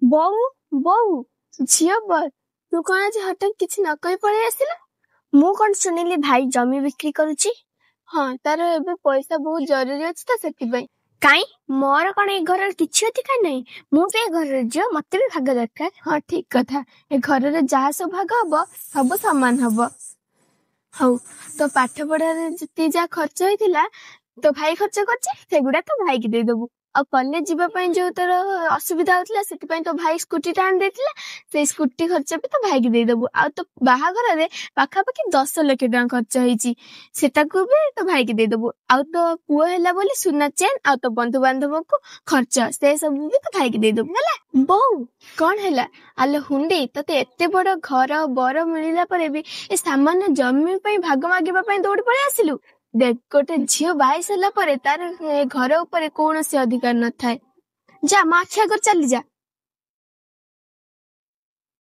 ବୋଉ, ବୋଉ, ଝିଅ ବର, ତୁ କଣ ଆଜି ହଠାତ୍ କିଛି ନ କହି ପଳେଇ ଆସିଲୁ? ମୁଁ କଣ ଶୁଣିଲି ଭାଇ ଜମି ବିକ୍ରି କରୁଛି। ହଁ, ତାର ଏବେ ପଇସା ବହୁତ ଜରୁରୀ ଅଛି ତ ସେଥିପାଇଁ। କାଇଁ, ମୋର କଣ ଏ ଘରର କିଛି ଅଧିକାର ନାହିଁ? ମୁଁ ବି ଏ ଘରର ଝିଅ, ମତେ ବି ଭାଗ ଦରକାର। ହଁ, ଠିକ କଥା, ଏ ଘରର ଯାହା ସବୁ ଭାଗ ହବ ସବୁ ସମାନ ହବ। ହଉ, ତୋ ପାଠ ପଢାରେ ଯେତିକି ଯାହା ଖର୍ଚ୍ଚ ହେଇଥିଲା ତୋ ଭାଇ ଖର୍ଚ୍ଚ କରିଛି, ସେଗୁଡା ତୋ ଭାଇକି ଦେଇଦବୁ। ଆଉ କଲେଜ ଯିବା ପାଇଁ ଯୋଉ ତୋର ଅସୁବିଧା ହଉଥିଲା, ସେଥିପାଇଁ ତୋ ଭାଇ ସ୍କୁଟି ଟା ଆଣି ଦେଇଥିଲା, ସେଇ ସ୍କୁଟି ଖର୍ଚ୍ଚ ବି ତୋ ଭାଇକି ଦେଇଦବୁ। ଆଉ ତୋ ବାହାଘରରେ ପାଖାପାଖି 10 ଲକ୍ଷ ଟଙ୍କା ଖର୍ଚ୍ଚ ହେଇଛି, ସେଟାକୁ ବି ତୋ ଭାଇକି ଦେଇଦବୁ। ଆଉ ତୋ ପୁଅ ହେଲା ବୋଲି ସୁନା ଚେନ୍ ଆଉ ତୋ ବନ୍ଧୁବାନ୍ଧବଙ୍କୁ ଖର୍ଚ୍ଚ, ସେ ସବୁ ବି ତୋ ଭାଇକି ଦେଇଦବୁ। ହେଲା ବୋଉ? କଣ ହେଲା ଆଲୋ ହୁଣ୍ଡି, ତତେ ଏତେ ବଡ ଘର ବର ମିଳିଲା ପରେ ବି ଏ ସାମାନ୍ୟ ଜମି ପାଇଁ ଭାଗ ମାଗିବା ପାଇଁ ଦୌଡ଼ି ପଳେଇ ଆସିଲୁ? ଦେଖ, ଗୋଟେ ଝିଅ ବାହା ସାରିଲା ପରେ ତାର ଏ ଘର ଉପରେ କୌଣସି ଅଧିକାର ନଥାଏ। ଯା, ମୋ ଆଖି ଆଗରେ ଚାଲିଯା।